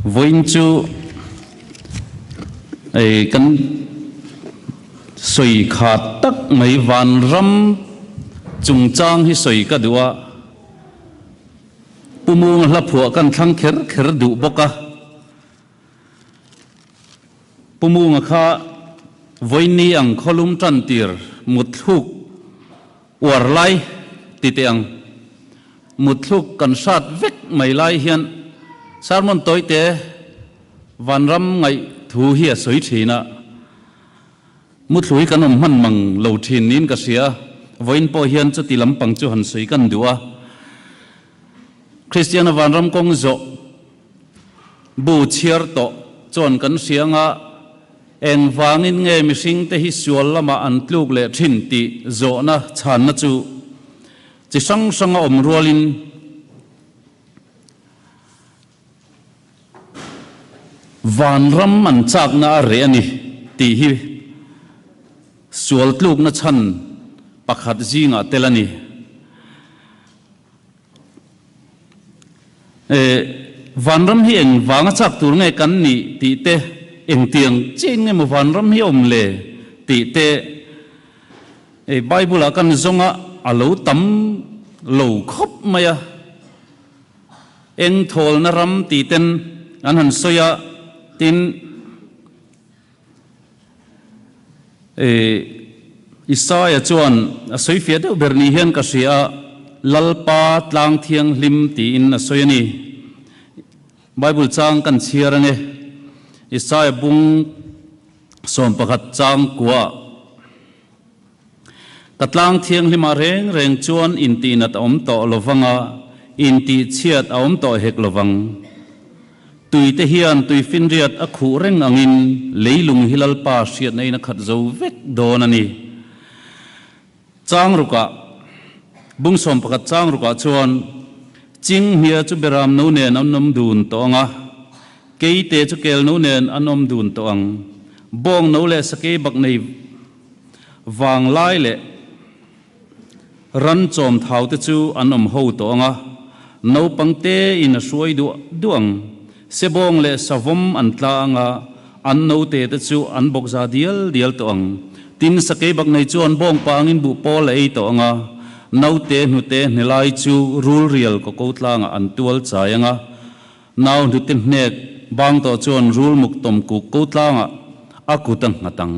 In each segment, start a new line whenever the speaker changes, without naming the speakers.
Vawiin chu ei kan sawi khat tak mai vanram chungchang hi sawi ka duh a, Pu Munga hla phuah kan thlang kher kher duh bawk a. Pu Munga kha vawiin ang khawlum tan tir mutthluk Uar lai ti teh ang. Mutthluk kan hrat vek mai lai hian sermon tawite vanram ngaih thu hi a sawi thin a. Muthlu hi kan awm hman mang lo thin niin ka hria. Vawiin pawh hian chuti lampang chu han sawi kan duh a. Kristiana vanram kawng zawh bu chhiar tawh chuan kan hria anga Engvangin nge mihringte hi sual lamah an tluk leh thin tih zawhna chhanna chu chi hrang hranga awm rualin vanram an chakna a reh a ni tih hi sual tlukna chhan pakhat zingah tel a ni. Vanram hi eng vanga chak tur nge kan nih tih te, engtiang chiahin nge maw vanram hi a awm le tih te Bible-ah kan zawng a, a lo tam lo khawp mai a. Eng thawlna ram tih ten an han sawi a, tin, Isaia chuan a sawi fiah deuh ber ni hian ka hria a, Lalpa tlang thianghlim tiin a sawi a ni. Bible chang kan chhiar ange, Isaia bung 11 chang kuah. Ka tlang thianghlimah reng reng chuan intihnat a awm tawh lovang a, intihchhiat a awm tawh hek lovang. Tuite hian tuifinriat a khuh reng angin leilung hi Lalpa hriatna in a khat zo vek dawn a ni. Chang rukah, bung 11 chang rukah chuan Chinghnia chu beram no nen an awm dun tawh ang a, keite chu kel no nen an awm dun tawh ang. Bawng no leh sakei bak nei Vanglai leh ran chawm thau te chu an awm ho tawh ang a, naupang te in a hruai duah duah ang. Sebawng leh savawm an tla ang a, an note te chu an bawk za dial dial tawh ang. Tin, sakei bak nei chuan bawng pangin buh pawl a ei tawh ang a, naute hnute hnelai chu rul rial kaw ko tlangah an tual chai ang a, Nau hnute hnek bang tawh chuan rul muk tawm kuk ko tlangah a kut a nghat ang.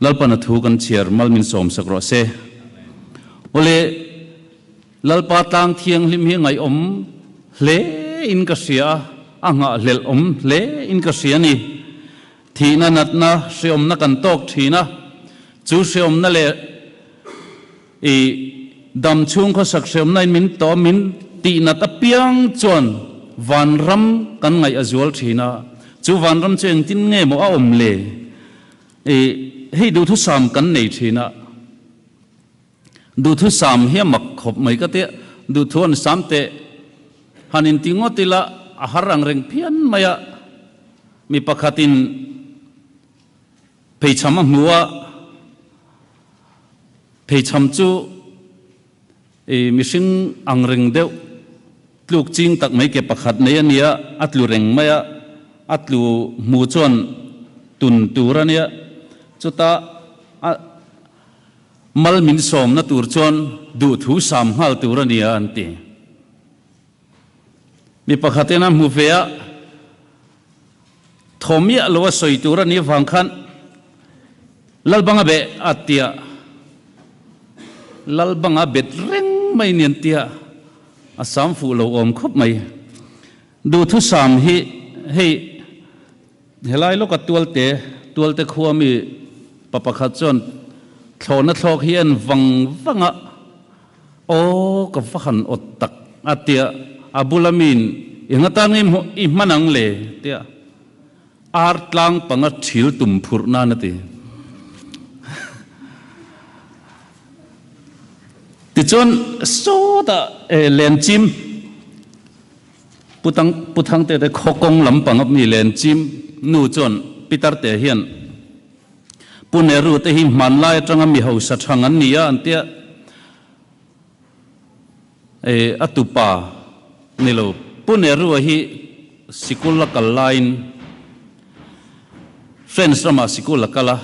Lalpan a thu kan chhiar mal min sawm sak rawh se. Awle, Lalpa tlang thianghlim hi ngaihawm hle in ka hria a, a nghahhlelh awm hle in ka hria a ni. Thihna natna hreawmna kan tawk thin a, chu hreawmna leh I dam chhung khawsak hreawmna in min tawm min tihnat apiang chuan vanram kan ngaih a zual thin a, chu vanram chu engtin nge maw a awm le? I hei duhthusam kan nei thin a, duhthusam hi a mak khawp mai ka tia, duhthu an sam teh han inti ngawt ila a har ang reng phian mai a, mi pakhatin Pheichham a hmu a, pheichham chu i mihring ang reng deuh tluk ching tak mai ke pakhat nei a nia, a tlu reng mai a, a tlu hmu chuan tun tur a nia, chuta a mal min sawmna tur chuan duhthu sam nghal tur a nia an ti. Mi pakhatin a hmu ve a, thaw miah lo a sawi tur a nih avang khan Lalbanga beh a tia, Lalbanga bet reng mai ni an tia, a sam fuh lo awm khawp mai. Duhthusam hi hei helai lawka tualte, tualte khua mi pa pakhat chuan thlawhna thlawk hi en vang vang a, Aw, ka va han awt tak a tia, a bula miin eng atan nge i hman ang le? tia ar tlang panga thil tum phurh nan a ti. Tichuan sawtah lenchim Pu Thangte te khaw kawng lampang a mi lenchim nu chuan Pitar te hian Pu Nehru te hi hmanlai atanga mi hausa thang an ni a an tia. E, a tupa ni lo. Pu Nehru-a hi sikul a kal laiin French ramah sikul a kal a,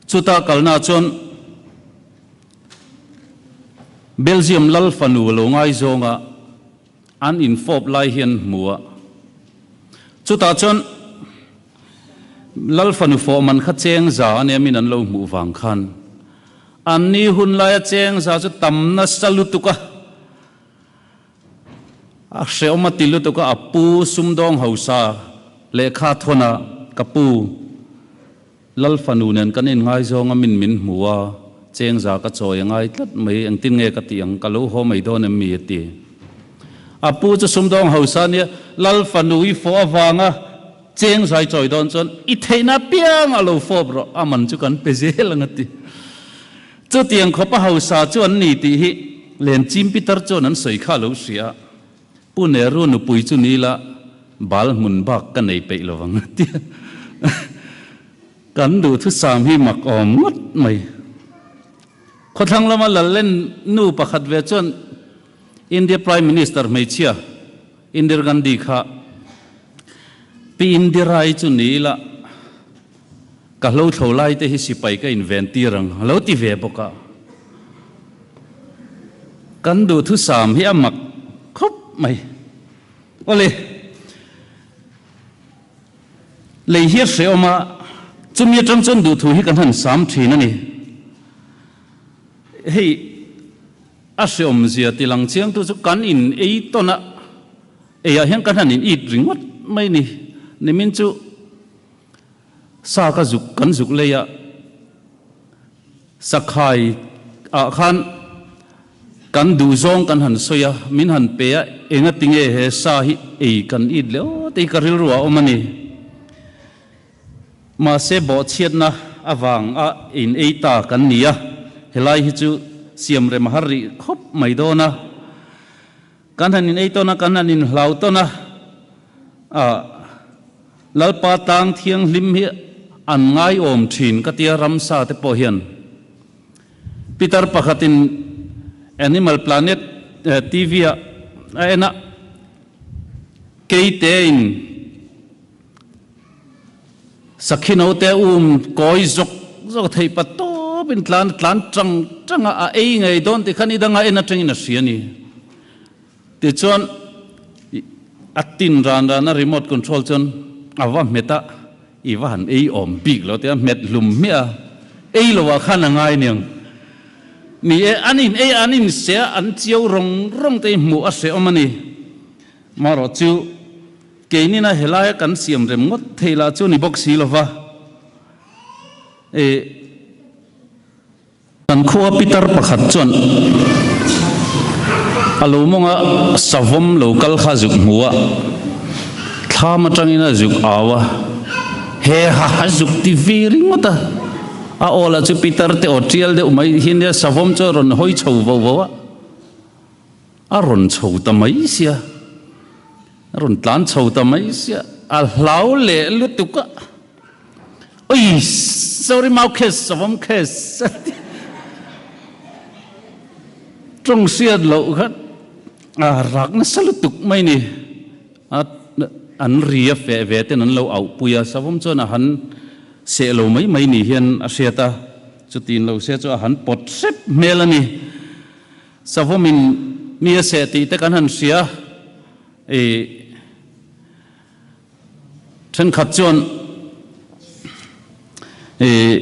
chuta kalna chuan Belgium lal fanu a lo ngaizawng a, an infawp lai hi an hmu a. Chutah chuan lal fanu fawh man kha cheng za a nia min an lo hmuh vang khan an ni hun laia cheng za chu tam nasa lutuk a, A hreawm a ti lutuk a, a pu sumdawng hausa lehkha thawn a, ka pu, Lal fanu nen kan inngaizawng a min min hmu a, chengza ka chawi a ngai tlat mai, engtin nge ka tih ang, ka lo haw mai dawn em mi a ti. A pu chu sumdawng hausa a nia, Lal fanu i fawh avanga chengza i chawi dawn chuan i theihna apiang a lo fawp rawh, a man chu kan pe zel ang a ti. Chutiang khawpa hausa chu an ni tih hi Lenchim Pitar chuan an sawi kha a lo hria a, Pu Nehru nupui chu ni la bal hmun bak ka nei peih lovang a ti a. Kan duhthusam hi mak awm ngawt mai. Khawthlang lama Lallen nu pakhat ve chuan India Prime Minister hmeichhia Indira Gandhi kha Pi Indira-i chu ni la Ka hlo thlo lai te hi sipai ka inven tir ang a lo ti ve bawk a. Kan duhthusam hi a mak khawp mai. Awle, lei hi a hrehawm a, chumi atang chuan duhthu hi kan han sam thin a ni. Hei a hrehawm zia ti lang chiangtu chu kan in ei tawn a, eiah hian kan han in it ringawt mai ni. Nimin chu. Sa ka zuk kan zuk lei a, sakhai ah khan kan duh zawng kan han sawi a, min han pe a, enga tinge he sa hi ei kan it leh aw tih hi ka rilru ah a awm a ni. Mahse bawhchhiatna avang a in ei ta kan ni a, helai hi chu siam rem a har rih khawp mai dawn a, kan han in ei tawn a, kan han in hlau tawn a, ah. Lalpa tlang thianghlim hi an ngaiawm thin ka tia ramsa te pawh hian Pitar pakhatin Animal Planet TV ah a en a, keite in sakhi note um kawi zawk zawk a theih pat tawp in tlan a tlan tang tang a, a ei ngei dawn tih kha ni danga en atangin a hria a ni. Tichuan, a tin ran ran a remote control chuan a va hmet a, i va han ei awm bik lo tia hmet hlum hmiah a, ei lo ah khan a ngai niang. Ni e, an in ei a, an in se a, an chiau rawng rawng te hi hmuh a hrehawm a ni. Marawh chu keinina helaia kan siam rem ngawt thei lah chu ni bawk si lo va, e. Kan khua pitar pakhat chuan a lo mawnga savawm lo kal kha zuk hmu a, thlam atangin a zuk au a, he ha ha zuk ti vi ringawt a, a aw lah chu pitar te aw tial deuh mai hi nia savawm chu a rawn hawi chho vo vo a, a rawn chho ta mai sia, a rawn tlan chho ta mai sia, a hlau leh lutuk a. Oi, sorry mau khes, savam khes. Tawng hriat loh kha a rak nasa lutuk mai ni. A an ri a feh ve ten an lo auh pui a, savam chuan a han seh lo mai mai ni hian a hriat a, chutin lo se chu a han pawt hrep hmel a ni. Savamin mi a seh tih te kan han hria, i Thenkhat chuan ih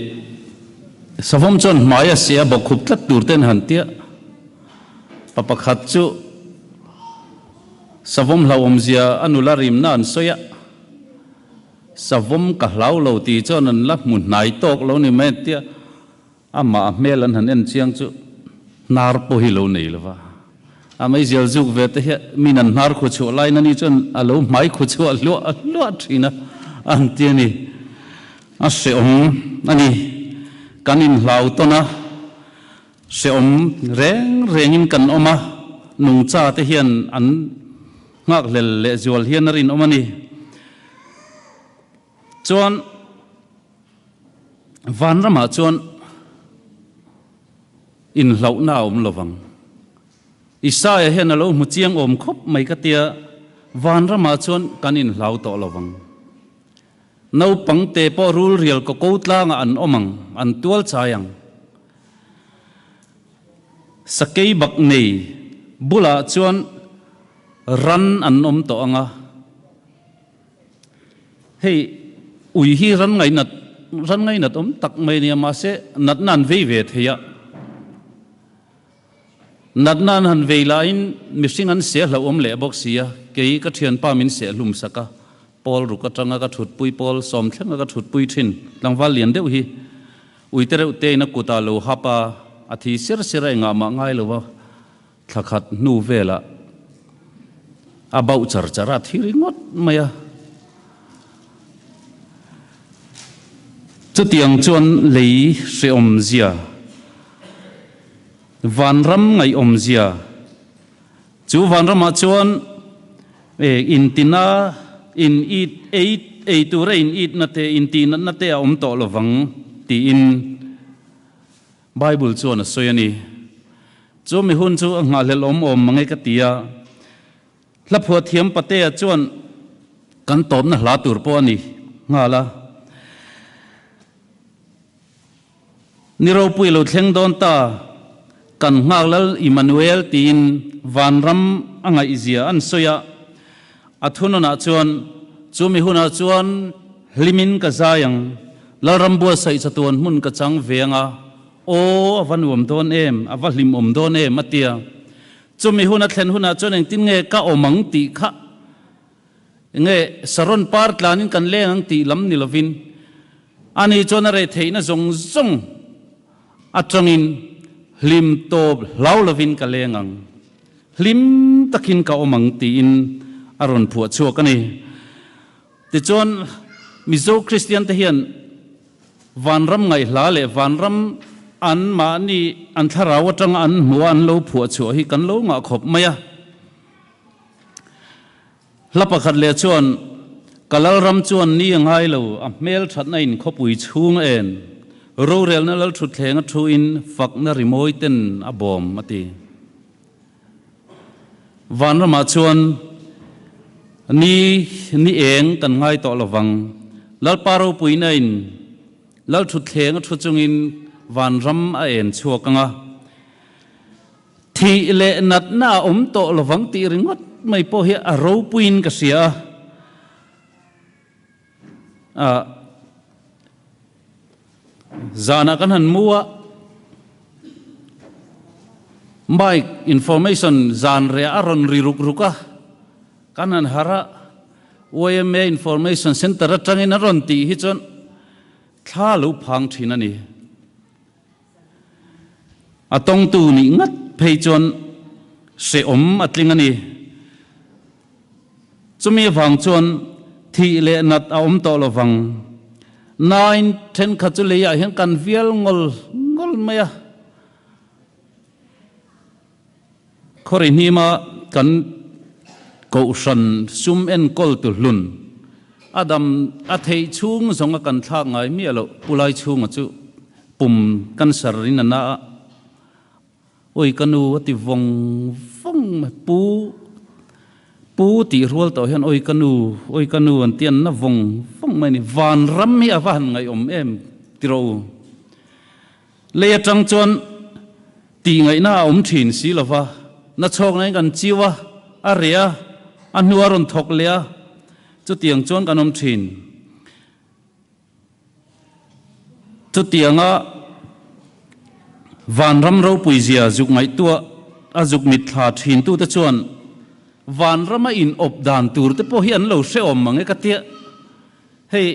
savawm chuan hmai a sia bawkkhup tlat tur ten han tia. Pa pakhat chu savawm hlauhawmzia a nula rimna an sawi a, savawm ka hlau lo tih chuan an la hmu hnai tawk lo ni mai an tia. Amah a hmel an han en chiang chu hnar pawh hi lo nei lova, a meizial zuk ve te hian min an hnar khu chhuah laiin ani chuan a lo hmai khu chhuah hluah hluah thin a, an ti a ni. A hrehawm a ni. Kan inhlau tawn a, hrehawm reng rengin kan awm a, nungcha te hian an nghakhlel lehzual hian a rinawm a ni. Chuan. Vanramah chuan inhlauhna a awm lovang. Isaia hian a lo hmu chiang awm khawp mai ka tia. Vanramah chuan kan inhlau tawh lo vang. Naupang te pawh rul rial kaw ko tlangah an awm ang, an tual chai ang. Sakei bak nei bulah chuan ran an awm tawh ang a. Hei ui hi ran ngainat ran ngainat awm tak mai nia mahse natna an vei ve thei a. Natna an han vei laiin mihring an seh hlauhawm leh bawk si a, kei ka thianpa min seh hlum sak a, Pawl ruk atanga ka thutpui pawl sawm thlenga ka thutpui thin tlangval lian deuh hi uite reuh tein a kutah lo hap a, a thi sir sir a engah mah ngai lo va, thla khat hnu velah a bauh char char a, a thi ringawt mai a. Chutiang chuan lei hrehawmzia, vanram ngaihawmzia, chu vanramah chuan intina in it ei ei tura in itna te, intihnatna te a awm tawh lovang tiin Bible chuan a sawi a ni. Chu mi hun chu a nghahhlelh awm awm mange ka ti a. Hlaphuah thiam Patea chuan kan tawpna hla tur pawh a ni nghal a. Ni ropui lo thleng dawn ta, kan nghak Lal Immanuel tiin vanram a ngaihzia an sawi a. A thunawnah chuan, Chumi hunah chuan hlimin ka zai ang, Lalram buatsaih chatuan hmun ka chang ve ang a, aw a va nuam dawn em, a va hlimawm dawn em, a ti a. Chumi hun a thlen hunah chuan engtin nge ka awm ang tih kha nge Saron par tlanin kan leng ang tih lam ni lovin ani chuan a reh theihna zawng zawng atangin hlim tawp hlau lovin ka leng ang, hlim takin ka awm ang tiin a rawn phuah chhuak a ni. Tichuan Mizo Kristian te hian Vanram ngaihhla leh vanram an mahni an thlarau atanga an hmuha an lo phuah chhuah hi kan lo ngah khawp mai a. Hla pakhat leh chuan, Ka lalram chuan ni a ngai lo, a hmel thatna in khawpui chhung a en, rorelna lalthutthleng a thu in fakna rimawi ten a bawm a ti. Vanramah chuan ni ni eng kan ngai tawh lovang. Lalpa ropuina in Lalthutthleng a thu chungin vanram a en chhuak ang a. Thih leh natna a awm tawh lovang tih ringawt mai pawh hi a ropuiin ka hria a. Zanah kan han mu a, Mic information zan reh a rawn ri ruk ruk a, kan han harh a, yma Information Centre atangin a rawn tih hi chuan thla lo phang thin a ni. A tawngtu nih ngat phei chuan hrehawm a tling a ni. Chumi avang chuan thih leh nat a awm tawh lo vang. Nain thenkhat chu leiah hian kan vial ngawl ngawl mai a. Khawri hnima kan kohhran sum enkawl tu hlun a dam a theih chhung zawng a kan thlak ngai miah loh Pu Laichhunga chu pum cancer in a na a, Ui ka nu a ti vawng vawng mai, Pu Pu tih rual tawh hian ui ka nu ui ka nu an ti an na vawng vawng mai a ni, vanram hi a va han ngaihawm em tiraw u. Lei atang chuan tih ngaihna a awm thin si lo va, na chhawk nain kan chiu a, a reh a, a hnu a rawn thawk leh a, chutiang chuan kan awm thin. Chutianga vanram ropui zia zuk ngaihtuah a zuk mitthla thintute chuan vanrama inawp dan tur te pawh hi an lo hrehawm mang e ka tia. Hei.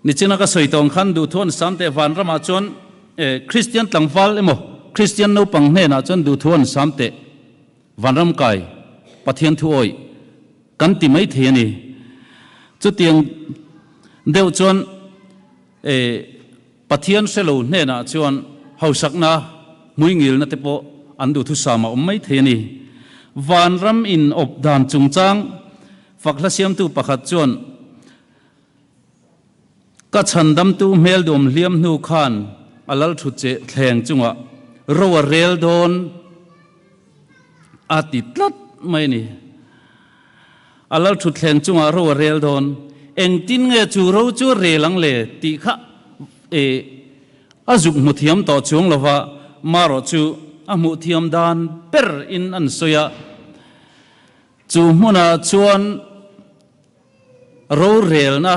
Nichina ka sawi tawng khan duhthu an sam teh vanramah chuan Kristian tlangval emaw Kristian naupang hnenah chuan duhthu an sam teh vanram kai Pathian thu awih kan ti mai thei a ni. Chutiang deuh chuan Pathian hre lo hnenah chuan hausakna hmuingilna te pawh an duhthusam a awm mai thei a ni. Vanram in awp dan chungchang fak hla siamtu pakhat chuan Ka chhandamtu hmel dawm hliam hnu khan a lal thu che thleng chungah ro a rel dawn a ti tlat mai a ni. A lal thutthleng chungah ro a rel dawn. Engtin nge chu ro chu a rel ang le tih kha e a zuk hmu thiam tawh chuang lo va, marawh chu a hmuh thiam dan ber in an sawi a. Chu hmunah chuan rorelna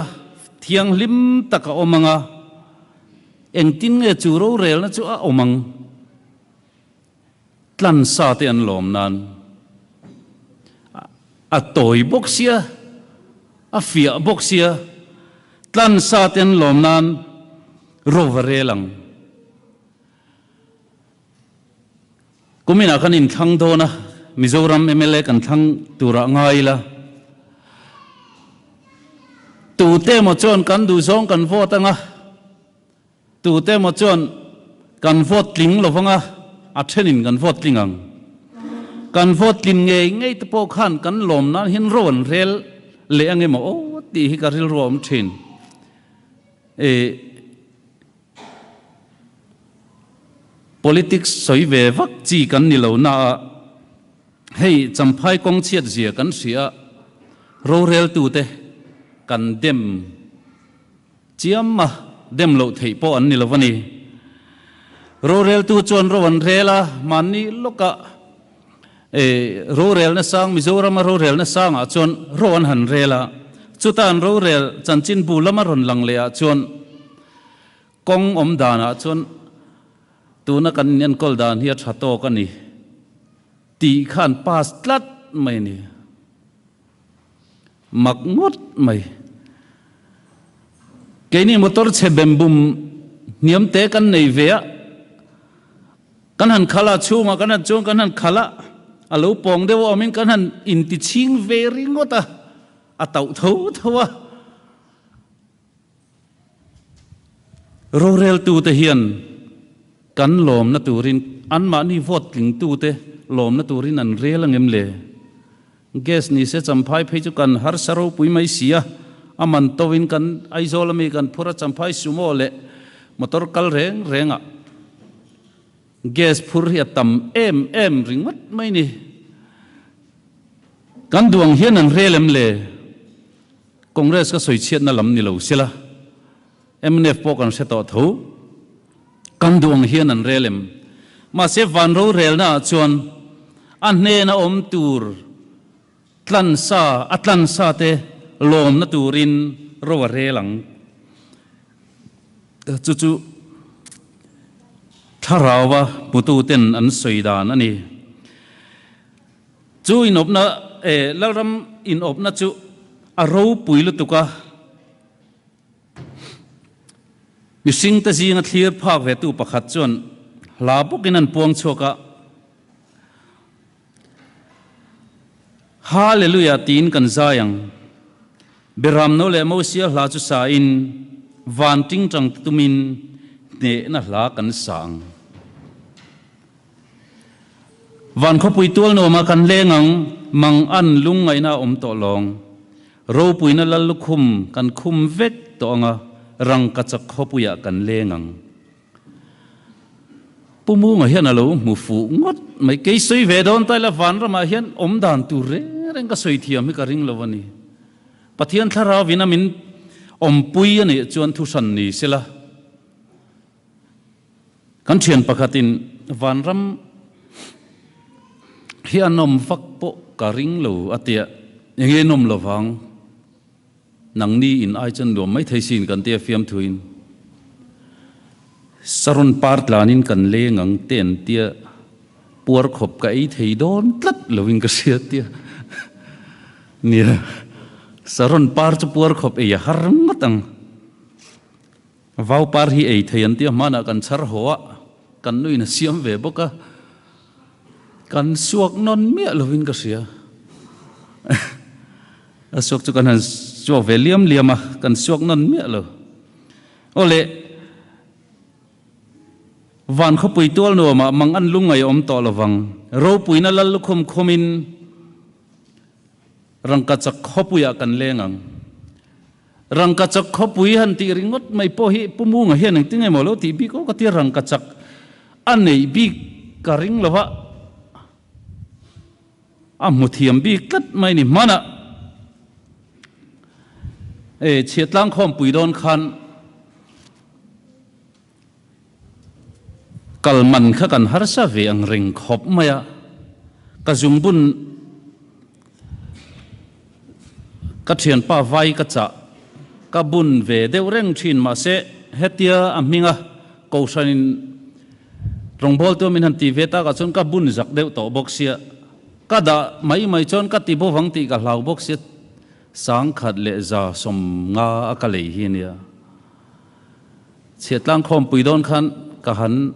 thianghlim tak a awm ang a, engtin nge chu rorelna chu a awm ang? Tlansa te an lawm nan a tawi bawk sia, a fiah bawk sia, tlansa te an lawm nan ro va rel ang. Kuminah kan inthlang dawn a, Mizoram mla kan thlang turah ngai ila, tute emaw chuan kan duhzawng kan vote ang a, Tute emaw chuan kan vote tling lo vang a, a thenin kan vote tling ang. Kan vote tlin ngei ngei te pawh khan kan lawm nan hian ro an rel leh ang emaw aw tih hi ka rilru a awm thin. E Politics sawi ve vak chi kan ni lo na a, hei Champhai kawng chhiat zia kan hria a, roreltute kan dem. Chiam a, dem loh theih pawh an ni lo a ni. Roreltu chuan ro an rel a, mahni lawkah e rorelna sang, Mizorama rorelna sangah chuan ro an han rel a, chuta an rorel chanchinbu lama rawn lang leh ah chuan kawng awm danah chuan tuna kan inenkawl dan hi a tha tawk a ni tih kha an pass tlat mai a ni. Mak ngawt mai. Keini motor chhe bem bum hniam te kan nei ve a, kan han khalh a, chhungah kan han chuang kan han khalh a, a lo pawng deuh a awmin kan han inti chhing ve ringawt a, a tauh tho tho a. Roreltute hian kan lawmna turin anmahni vote tlingtute lawmna turin an rel angem le? Gas ni se Champhai phei chu kan harsa ropui mai si a, a man tawin kan Aizawl ami kan phur a Champhai sumo leh motor kal reng rengah gas phur hi a tam em em ringawt mai ni. Kan duang hian an rel em le? Congress ka sawi chhiatna lam ni lo sela, mnf pawh kan hre tawh tho. Kan duh ang hian an rel em? Mahse van rorelna ah chuan a hnena awm tur tlansa, a tlansa te lawmna turin ro a rel ang. Chu chu thlarauva hmututen an sawi dan a ni. Chu inawpna, eh, Lalram inawpna chu a ropui lutuk a, mihringte zinga thlir phak vetu pakhat chuan hla bawkin an puang chhuak a, Hallelujah tiin kan zai ang. Beramno leh Mosia hla chu sain van tingtang tumin hnehna hla kan sa ang. Van khawpui tual nuamah kan leng ang, mang an lungngaihna a awm tawh lawng. Ropuina lal lukhum kan khum vek tawh ang a, rangkachak khawpuiah kan leng ang. Pu Munga hian a lo hmu fuh ngawt mai. Kei sawi ve dawn ta ila vanramah hian awm dan tur reng reng ka sawi thiam hi ka ring lo a ni. Pathian thlarauin a min awmpui a nih chuan thuhran ni sela. Kan thian pakhatin vanram hi a nawm vak pawh ka ring lo a tia, enge nawm lovang, nangni in ai chuan nuam mai thei sin kan tia fiamthuin saron par tlanin kan leng ang te an tia puar khawp ka ei thei dawn tlat lovin ka hria tia nia saron par chu puar khawp ei a har ngawt ang. Vau par hi ei thei an tia hmanah kan chhar haw a, kan nuin a siam ve bawk a, kan suak nawn miah lovin ka hria. A suak chu kan han suak ve liam liam a, kan suak nawn miah lo. Aw le, van khawpui tual nuamah mang an lungngaih awm tawh lovang, ropuina lal lukhum khumin rangkachak khawpuiah kan leng ang. Rangkachak khawpui han tih ringawt mai pawh hi Pu Munga hian engtin nge maw lo tih bik aw ka tia rangkachak a neih bik ka ring lo va, a hmu thiam bik tlat mai ni. Hmanah. E chhiatlang khawmpui dawn khan kal man kha kan harsa ve ang reng khawp mai a, ka zungbun ka thianpa vai ka chah ka bun ve deuh reng thin mahse hetia a hminga kohhranin rawngbawltu min han ti ve takah chuan ka bun zak deuh tawh bawk sia, ka dah mai mai chuan ka ti bawvang tih ka hlau bawk sia. 1150 a ka lei hi a nia. Chhiatlang khawmpui dawn khan ka han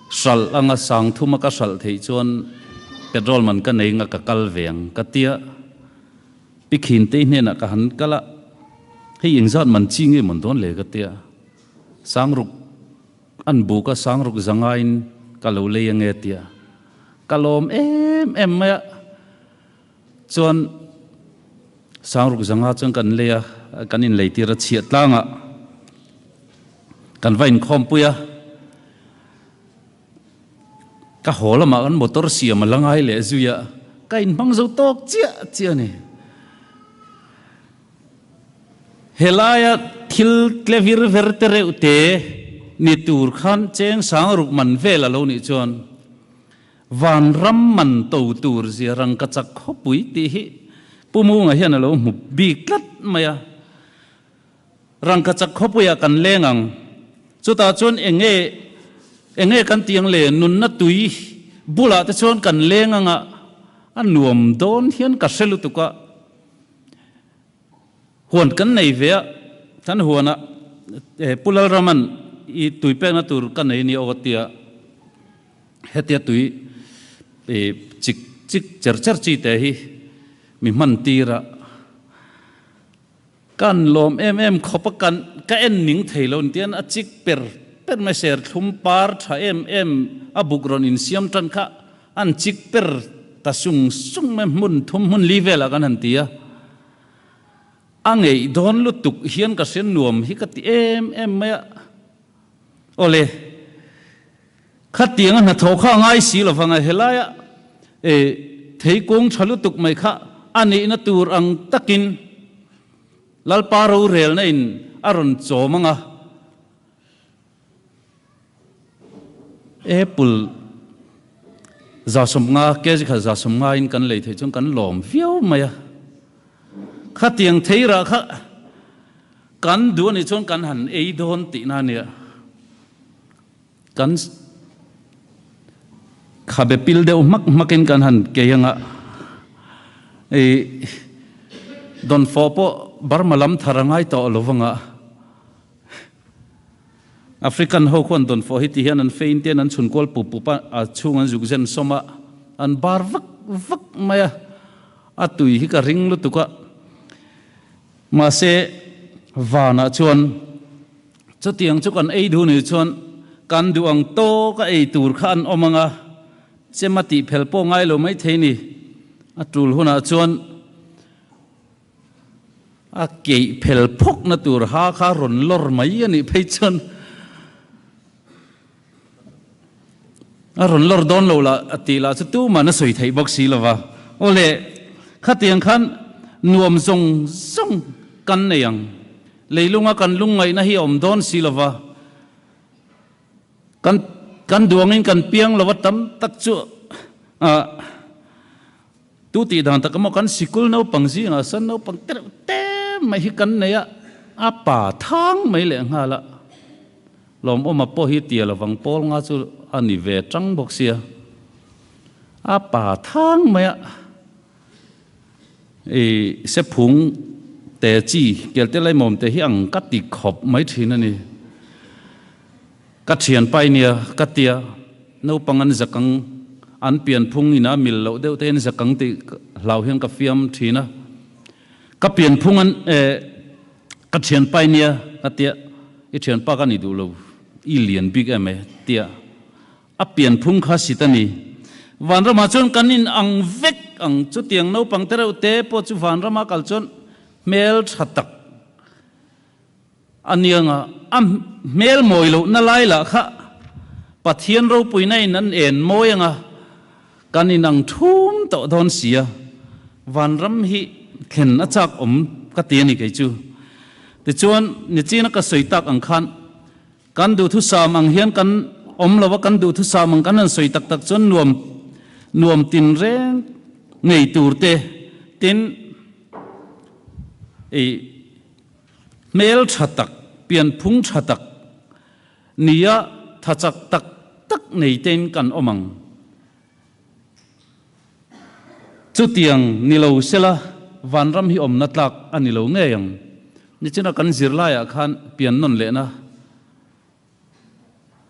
hralh anga 3000 a ka hralh theih chuan petrol man ka nei anga ka kal ve ang ka tia. Pi Khintei hnenah ka han kal a, hei engzat man chi nge mawn dawn le ka tia. 6000 an buk a 6500 in ka lo lei ange tia. Ka lawm em em mai a. Chuan 6500 chuan kan lei a, kan inleitir a chhiah tlangah kan va inkhawmpui a, ka haw lamah kan motor siam a la ngai leh zui a, ka inhmang zo tawk chiah chiah a ni. Helaia thil tle vir ver te reuh te ni tur khan cheng 6000 man vel a lo nih chuan Vanram man to tur zia rangkachak khawpui tih hi Pu Munga hian a lo hmu bik tlat mai a. Rangkachak khawpuiah kan leng ang. Chutah chuan eng nge eng nge kan tih ang le nunna tui bulah te chuan kan leng ang a, a nuam dawn hian ka hre lutuk a. Huan kan nei ve a, kan huanah Pu Lalrama'n i tui pekna tur ka nei nia aw tia hetia tui chik chik cher cher chi te hi mi hman tir a, kan lawm em em khawp a, kan ka en ning thei lo ni tian a chik per per mai serthlum par tha em em a buk rawn insiam tan kha an chik per ta sung sung mai hmun thum hmun li velah kan han ti a. A ngeih dawn lutuk hian ka hria nuam hi ka ti em em mai a. Awle, khatianga hnathawh kha a ngai si lovang a, helaia e theikung tha lutuk mai kha a nihna tur ang takin Lalpa rorelna in a rawn chawm ang a. Apple 150, kg khat 150 in kan lei theih chuan kan lawm viau mai a. Khatiang thei rah kha kan duh anih chuan kan han ei dawn tihna a nia. Kan khabe pil deuh hmak hmakin kan han kei anga i dawnfawh pawh Burma lam thar a ngai tawh lo vanga. African ho khuan dawnfawh hi ti hian an fein te an chhun kual pup pup a, a chhung an zuk zen sawm a, an bar vak vak mai a, a tui hi ka ring lutuk a. Mahse, vanah chuan chutiang chu kan ei duh ni chuan kan duh ang tawk a ei tur kha an awm ang a, chem a tih phel pawh ngai lo maithei ni. A tul hunah chuan A keih phel phawkna tur ha kha rawn lawr mai a nih phei chuan a rawn lawr dawn lo lah a tih lah chu tuman a sawi theih bawk si lo va. Aw le, khatiang khan nuam zawng zawng kan nei ang. Leilunga kan lungngaihna hi a awm dawn si lo va. Kan kan duangin kan piang lo va tam tak chu ah. Tu tih dan tak emaw kan sikul naupang zingah sawn naupang te reuh te mai hi kan nei a, a pa thang mai leh nghal a, Lawmawma pawh hi tia lovang pawl nga chu a ni ve tang bawk sia, a pa thang mai a, i sephung te chi kelte laimawm te hi ang ka ti khawp mai thin a ni. Ka thianpa i nia ka tia, naupang an zakang an pianphung ina mil loh deuh te hian zakang tih hlau hian ka fiam thin a. Ka pianphung an eh ka thianpa i nia ka tia, i thianpa ka ni duh lo, i lian bik em e tia a pianphung kha sit a ni. Vanramah chuan kan in ang vek ang, chutiang naupang te reuh te pawh chu vanrama kal chuan hmel tha tak A nianga a hmel mawi lohna lai lah kha Pathian ropuina in an en mawi anga kan inang thum tawh dawn si a, vanram hi thlen a chak awm ka ti a ni kei chu. Tichuan, nichina ka sawi tak ang khan kan duhthusam ang hian kan awm lo a, kan duhthusam ang kan han sawi tak tak chuan nuam nuam tinreng ngei tur te tin ih hmel tha tak, pianphung tha tak nia tha chak tak tak nei tein kan awm ang. Chutiang ni lo sela vanram hi awmna tlak a ni lo ngei ang. Nichina kan zirlaiah khan pian nawn lehna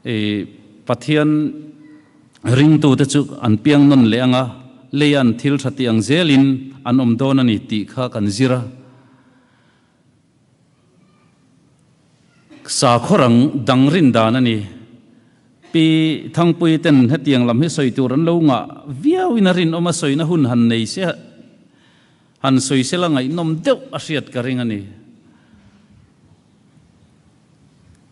i Pathian ringtute chu an piang nawn leh ang a, leia an thil tha tih ang zelin an awm dawn a ni tih kha kan zir a. Sakhaw rang dang rin dan a ni. Pi Thangpui ten hetiang lam hi sawi tur an lo ngah viau in a rinawm a sawina hun han nei se han sawi sela ngaihnawm deuh a hriat ka ring a ni.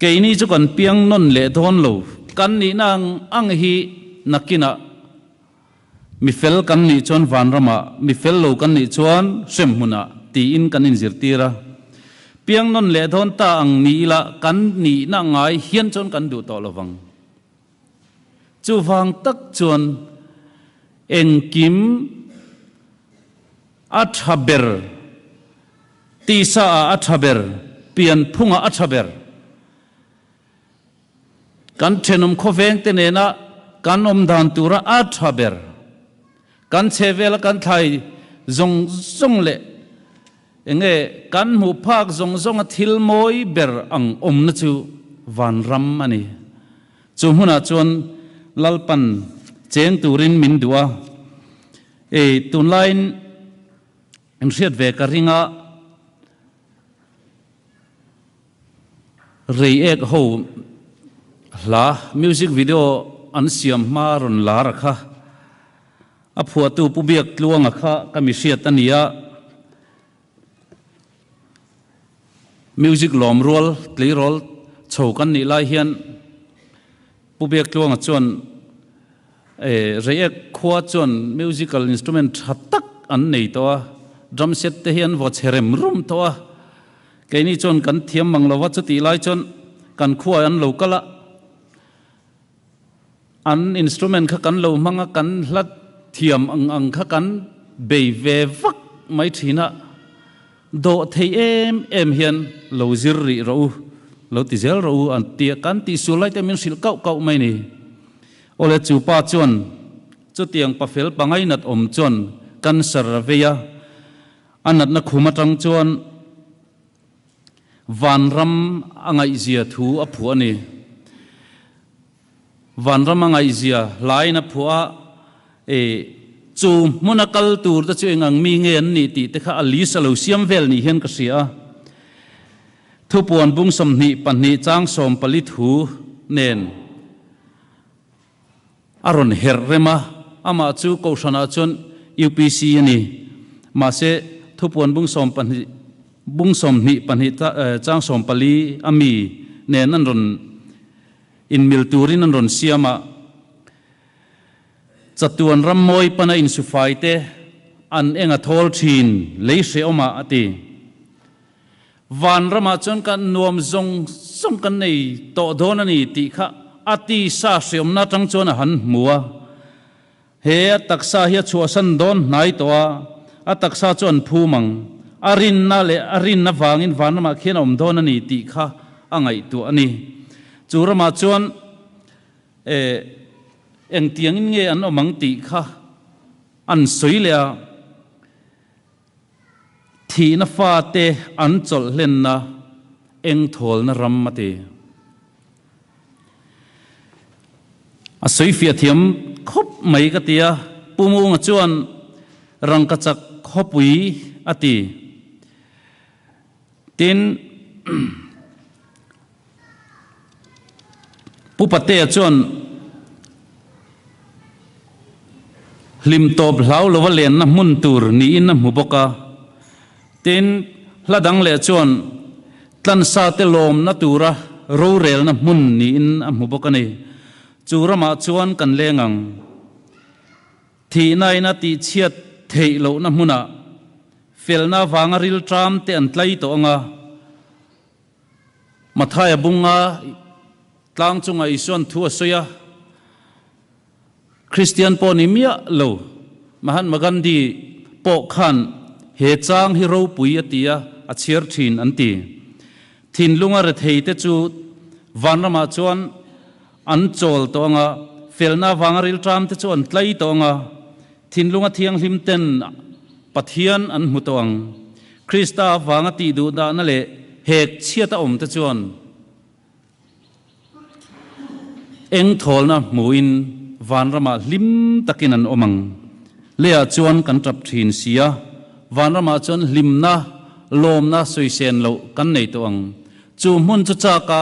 Keini chu kan piang nawn leh dawn lo, kan nihna ang ang hi nakinah Mi fel kan nih chuan vanramah, mi fel lo kan nih chuan hremhmunah tiin kan inzirtir a. Piang nawn leh dawn ta ang ni ila kan nihna ngai hian chuan kan duh tawh lovang. Chuvang tak chuan engkim a tha ber, tisa ah a tha ber, pianphungah a tha ber. Kan thenawm khawvengte nena kan awm dan tura a tha ber. Kan chhe vela kan thlai zawng zawng leh enge kan hmuh phak zawng zawnga thil mawi ber ang awmna chu vanram a ni. Chu hmunah chuan Lalpan cheng turin min duh a. Ei, tunlaiin inhriat ve ka ring a. Reiek ho hla music video an siam hma rawn lar a kha. A phuahtu Pu Biak Tluanga kha ka mi hriat a ni a. Music lawm rual tleirawl chho kan nih lai hian Pu Biak Tluanga chuan Reiek khua chuan musical instrument tha tak an nei tawh a, drum set te hi an vaw chhe rem rum tawh a. Keini chuan kan thiam mang lo va, chutih lai chuan kan khuaah an lo kal a, an instrument kha kan lo hmang a, kan hla thiam ang ang kha kan bei ve vak mai thin a, dawh thei em em hian lo zir rih rawh u, lo ti zel rawh u an ti a, kan tihsual lai te min hrilh kauh kauh mai ni. Awle chu pa chuan chutiang pafel pangainat awm chuan cancer a vei a, A natna khum atang chuan vanram a ngaihzia thu a phuah a ni. Vanram a ngaihzia hlaiin a phuah a, e, chu hmuna kal tur te chu eng ang mi nge an nih tih te kha a list a lo siam vel ni hian ka hria a. Thupuan bung 22 chang 14 thu nen A rawn herh rem a, amah chu Kohhranah chuan UPC a ni. Mahse, thupuan bung 12 bung 22 chang 14 a mi nen an rawn inmil turin an rawn siam a. Chatuan rammawi pana insufai te an eng a thawl thin lei hrehawmah a ti. Vanramah chuan kan nuam zawng zawng kan nei tawh dawn a ni tih kha a tisa hriamna atang chuan a han hmu a. He a taksa hi a chhuahsan dawn hnai tawh a, a taksa chu an phum ang. A rinna leh a rinna vangin vanramah khian a awm dawn a ni tih kha a ngaihtuah a ni. Chu ramah chuan engtiangin nge an awm ang tih kha an sawi leh a. Thihna fate an chawlh hlenna engthawlna ram a ti. A sawifiah thiam khawp mai ka ti a, Pu Munga chuan rangkachak khawpui a ti. Tin, Pu Patea chuan hlim tawp hlau lova lenna hmun tur niin a hmu bawk a. Tin, hla dang leh chuan tlansa te lawmna tura rorelna hmun niin a hmu bawk a ni. Chu ramah chuan kan leng ang. Thihnain a tihchhiat theih lohna hmunah. Felna vanga rilṭam te an tlai tawh ang a. Mathaia bunga tlang chungah Isua'n thu a sawi a, Kristian pawh ni miah lo Mahatma Gandhi pawh khan he chang hi ropui a ti a, a chhiar thin an ti. Thinlunga rethei te chu vanramah chuan an chawl tawh ang a, felna avanga rilṭam te chu an tlai tawh ang a, thinlunga thianghlim ten Pathian an hmu tawh ang. Krista avanga tih duh dahna leh hek chhiat a awm te chuan eng thawlna hmuin vanramah hlim takin an awm ang. Leiah chuan kan tap thin si a, vanramah chuan hlimna, lawmna sawisen loh kan nei tawh ang. Chu hmun chu chaka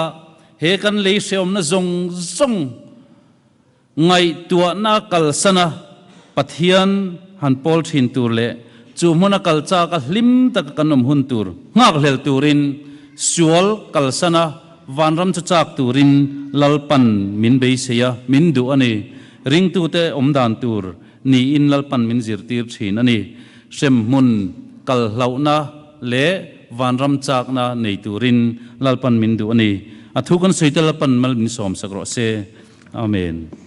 he kan lei hrehawmna zawng zawng Ngaihtuahna kalsana Pathian han pawl thin tur leh chu hmuna kal chaka hlim taka kan awm hun tur nghakhlel turin sual kalsana vanram chu chak turin Lalpan min beisei a, min duh a ni. Ringtute awm dan tur niin Lalpan min zirtir thin a ni. Hremhmun kal hlauhna leh vanram chakna nei turin Lalpan min duh a ni. A thu kan sawi te Lalpan mal min sawmsak rawh se. Amen.